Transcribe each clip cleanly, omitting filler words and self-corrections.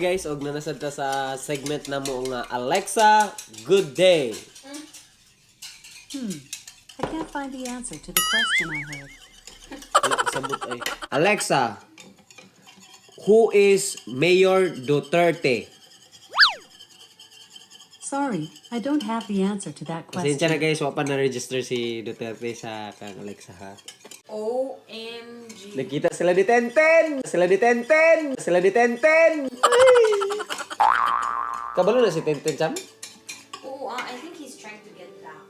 Hi guys, og nanasad ta sa segment na mo nga Alexa, good day. I can't find the answer to the question I heard. Wala kasabot ay. Alexa, who is Mayor Duterte? Sorry, I don't have the answer to that Pasensya na question. guys, wa pa na-register si Duterte sa kang Alexa ha. OMG. Nakita sila ni Tenten! Sila ni Tenten! Sila ni Tenten! Ay! Kabalo na si Tenten, Cham? Oh, I think he's trying to get back.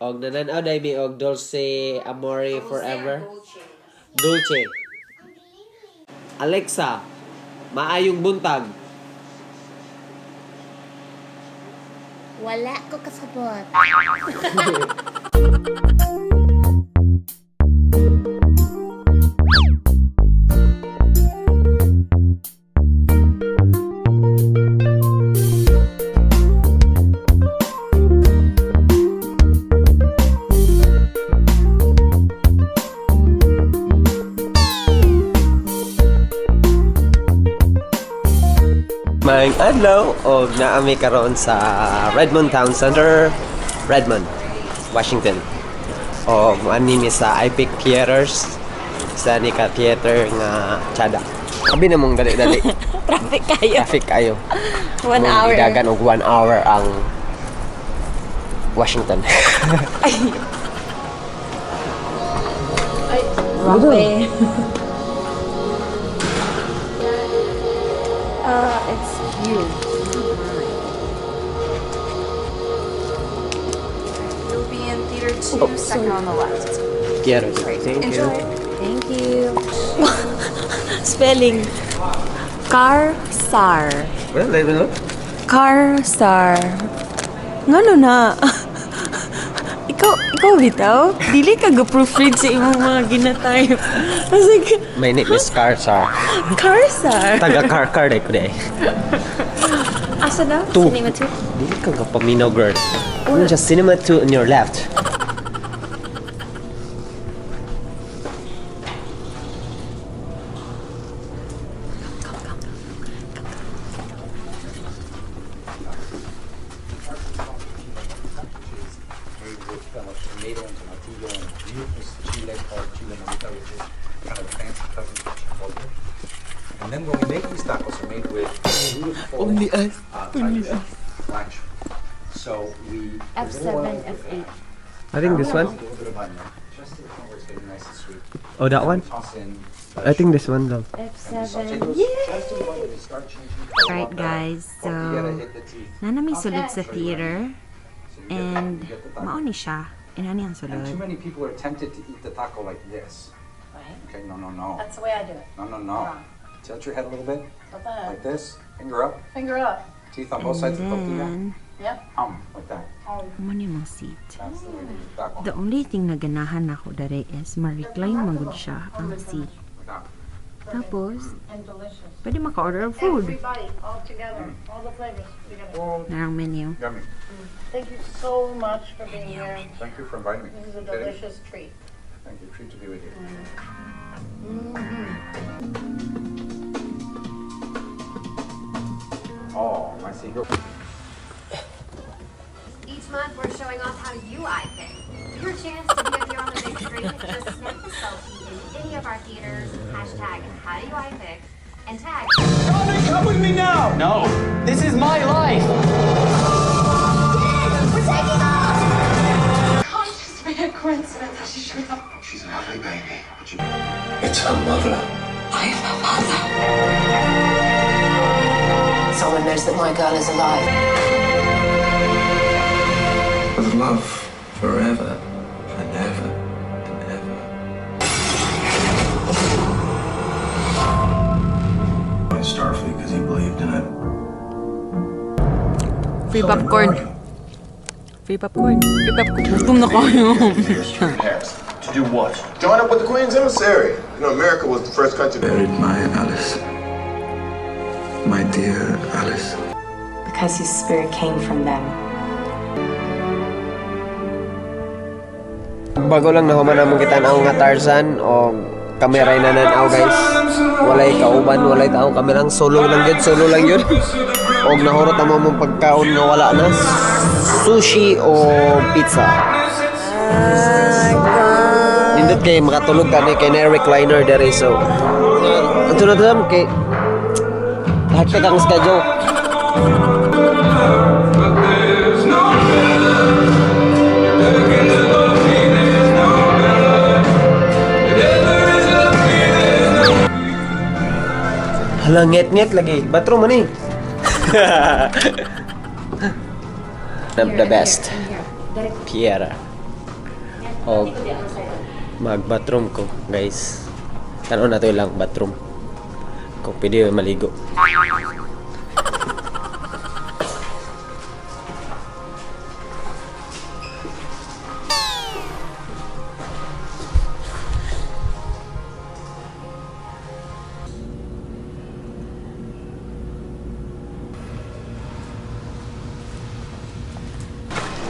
Og nananaw dahil mi og Dulce Amore Forever. Dolce. Dulce. Alexa, maayong buntag. Wala ko kasabot. Maayong adlaw og naami karon sa Redmond Town Center, Redmond, Washington. Og ani mi sa iPic Theaters sa ni ka theater nga tsada. Abi na mong dali-dali. Traffic kayo. Traffic kayo. One Mong hour. Idagan og 1 hour ang Washington. Wrong way. It's you. You'll be in theater 2, second on the left. Theater. Thank you. Thank you. Spelling. Car-sar. Well, let me look. Car-sar. Ngano na? Ikaw bitaw? Dili ka ga-proofread sa imong mga gina-type. I was like, My name is Carsar. Car-sar. Taga Karkar ko day. Asa daw? Two. Cinema 2? Dili ka gapaminaw, girl. Just cinema 2 on your left. Made with tomato and tomatillo and beautiful chile called chile morita, which is kind of a fancy cousin to chipotle. And then when we make these tacos, they're made with beautiful Only us. Only us. Rancho. So we F7, F8. I think this one. A little bit of onion, just to the point where it's getting nice and sweet. Oh, that one? Toss in I think this one though. and F7. saute those just to the point where they start changing color. Right guys, so Tortilla to hit the teeth. nanami sulod sa theater So you get the, and you get the taco. mao ni siya. Inani ang And too sulod. many people are tempted to eat the taco like this. Right. Okay, no. That's the way I do it. No. Tilt your head a little bit, Tilt the head. like this. Finger up, Finger up. teeth on both sides of the tortilla. Then, Yep. Like that. Mao ni mga seat. That's the way to eat taco. The only thing na ganahan nako dere is ma-recline man gud siya ang seat. Like that. Tapos, And delicious. pwede maka-order og food. Every bite, all together, all the flavors together. Narang menu. Yummy. Thank you so much for being here. Thank you for inviting me. This is a Kidding? delicious treat. Thank you. Treat to be with you. Oh, my secret. Each month, we're showing off how you iPic. Your chance to be up here on the big screen. Just snap a selfie in any of our theaters, #HowDoYouIPic, and tag Come with me now! No! This is my life! We're taking off! Can't just be a coincidence that she showed up. She's a lovely baby. But you... It's her mother. I'm her mother. Someone knows that my girl is alive. With love forever and ever and ever. Starfleet because he believed in it. Free popcorn. Free popcorn. Free popcorn. Gutom na kayo. To do what? Join up with the Queen's emissary. You know, America was the first country. Buried my Alice. My dear Alice. Because his spirit came from them. Bago lang nahuman namong kita ang nga Tarzan o Kami ray nananaw, guys. Walay kauban, walay tao. Kami lang solo lang yun, solo lang yun. Og nahurot ang mong pagkaon nga wala na. Sushi o pizza. Nindot kay makatulog kami kay na recliner dere, so. Ito na to kay hectic ang schedule. Hala, nget-nget lagi. Bathroom man eh. The best. Piera. O mag-bathroom ko, guys. Tanaw na to lang bathroom. Kung pwede maligo.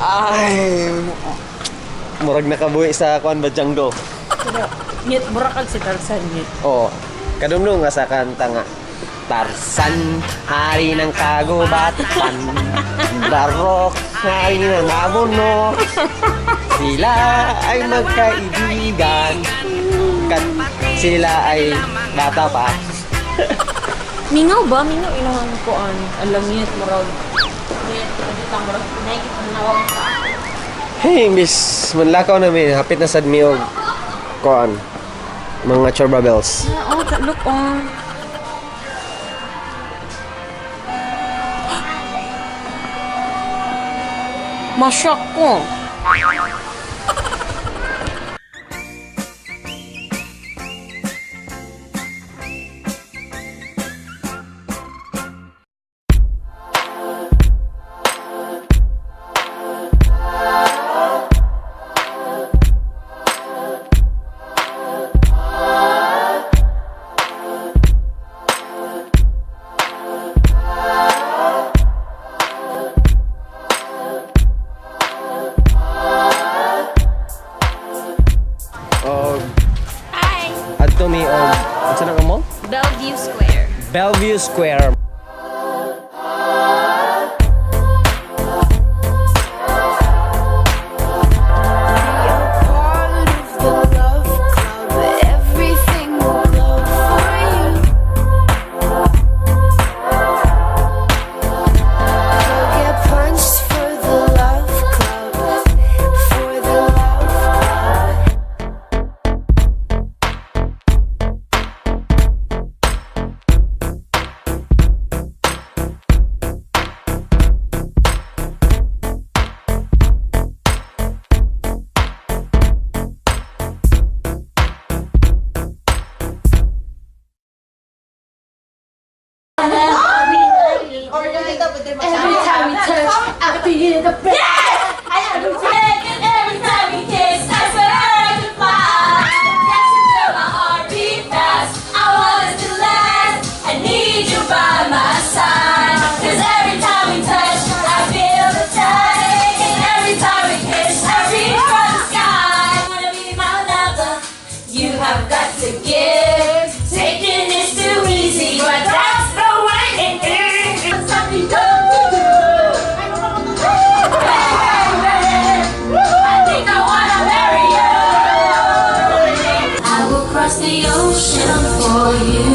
Ay, murag nakabuhi sa kuan ba Django. Ngit, mura kag si Tarzan, ngit. Oo. Kadumdum nga sa kanta nga. Tarzan, hari ng kagubatan. Barok, hari ng abono. Sila ay magkaibigan. Kat sila ay bata pa. Mingaw ba? Mingaw ilang kuan. Alam ngit, murag. Ngit, kaditang murag. Nakikita nawang ka. Hey, miss, manlakaw namin. Hapit na sad mi og kuan. Mga chorba bells. Oh, look on. Masyak ko. Og Hi! adto mi og unsa na ka mo? Bellevue Square. Bellevue Square. Everything will glow for you. Go get punched for the love club. For the love club. Every time we touch, I feel the best. I have to take it every time we kiss. I swear I could fly. Yes, you feel my heart beat fast. I want us to last. I need you by my side. 'Cause every time we touch, I feel the touch. And every time we kiss, I reach for the sky. Wanna be my lover? You have got to give. Taking is too easy, but that's the way it is. Something good to do. I think I wanna marry you. I will cross the ocean for you.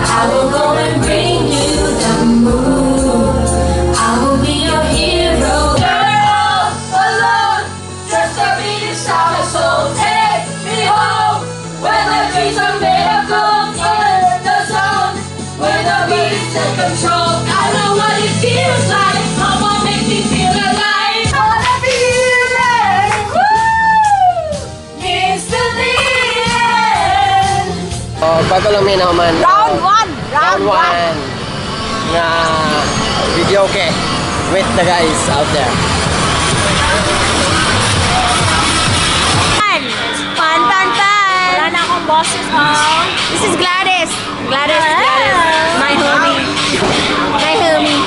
I will go and bring you the moon. I will be your hero. Girl, alone, just a beat inside my soul. Take me home, where the trees are made of gold. In the zone, where the beats take control. I know what it feels like. Come on, make me feel alive. Wanna feel it. Woo! It's the leading. Oh, bago lang may naman. Round one! Round one. Nga video okay with the guys out there. Pan! Pan, pan, pan! Wala na akong bosses, oh. This is Gladys. Gladys, Gladys. My homie. My homie.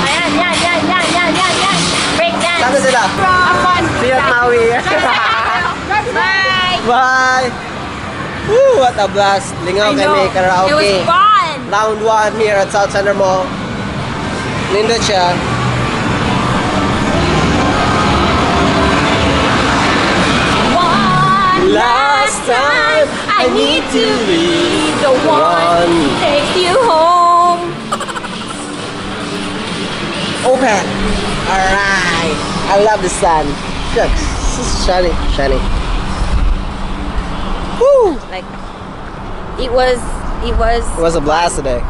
Ayan, yan, yan, yan, yan, yan, yan. Break dance. Sana sa What a blast. Lingaw I know. kami karaoke. It was fun. Round 1 here at South Center Mall. Nindot siya. One Last time, I need to be the one One. take you home. Open. Alright. I love the sun. Shucks. This is shiny. Shiny. Woo! Like it was It was a blast today.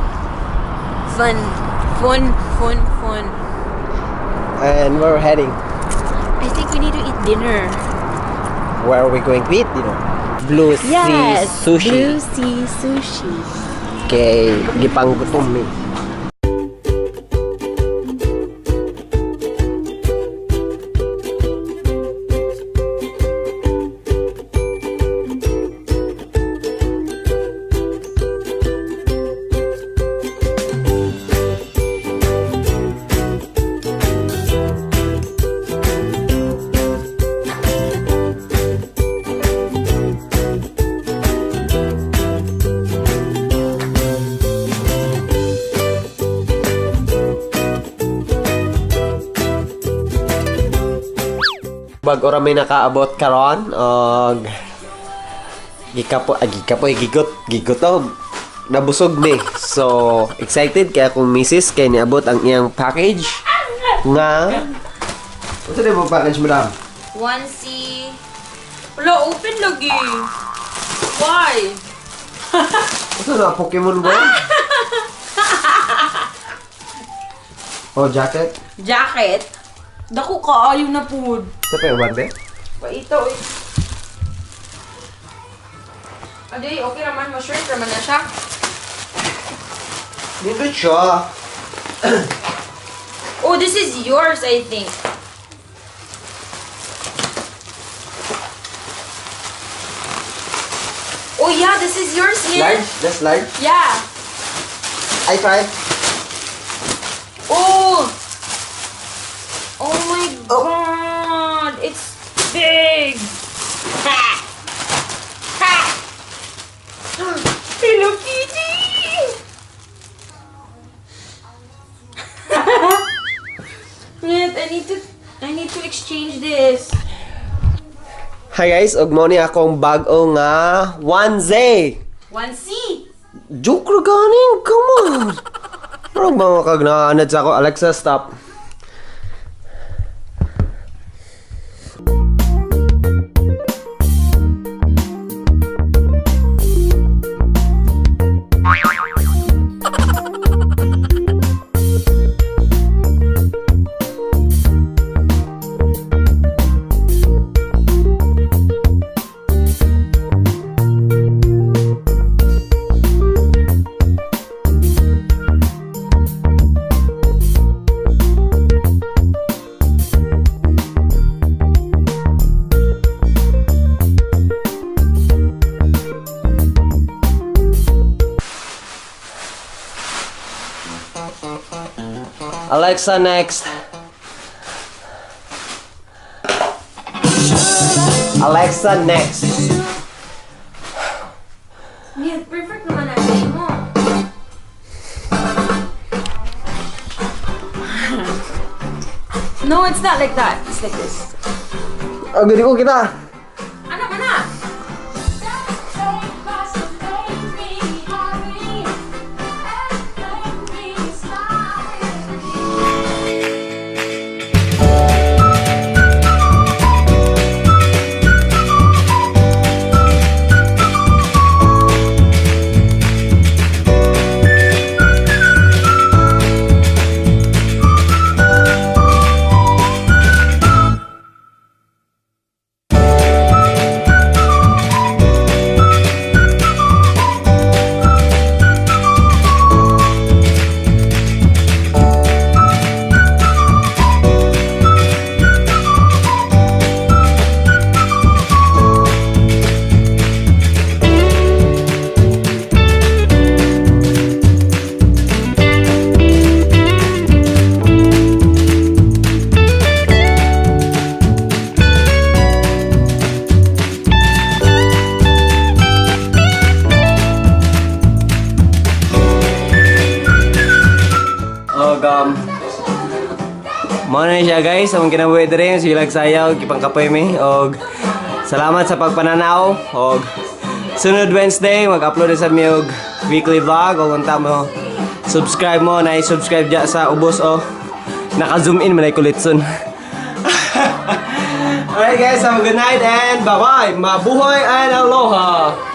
fun, fun, fun, fun. And where we're heading. I think we need to eat dinner. Where are we going to eat dinner? Blue Sea Sushi. Blue Sea Sushi. Kay gipanggutom mi. Bag-o ra may nakaabot karon og gikapoy gigutom. Nabusog mi. So excited kay akong misis kay niabot ang iyang package nga. Unsa mo package, madam? 1C. Wala, open lagi. Why? Unsa na Pokemon Go? Oh, jacket. Jacket. Dako kaayo na pud. Sa pa yung bande? Paito eh. Aday, okay raman. Ma-shirt raman na siya. Dito siya. Oh, this is yours, I think. Oh yeah, this is yours, yeah. Large? That's large? Yeah. I try. Oh! Oh my God! It's big! Ha! Ha! Hello Kitty! Wait, I need to exchange this. Hi guys, ug mo ni akong bag-o nga onesie. 1C. Joke ra ganing, come on. Murag mga kag naanad sa ako. Alexa, stop. Alexa, next. Alexa, next. Yeah, perfect naman na sa mo. No, it's not like that. It's like this. Oh, gudi ko kita. Ano man na? Mao na siya, guys, among kinabuhi diri, sige lag sayaw, gipangkapoy mi og salamat sa pagpananaw og sunod Wednesday mag-upload sa mi og weekly vlog og unta mo subscribe mo na i-subscribe dya sa ubos o naka-zoom in man ay kulitson. Alright guys, have a good night and bye-bye. Mabuhay and aloha.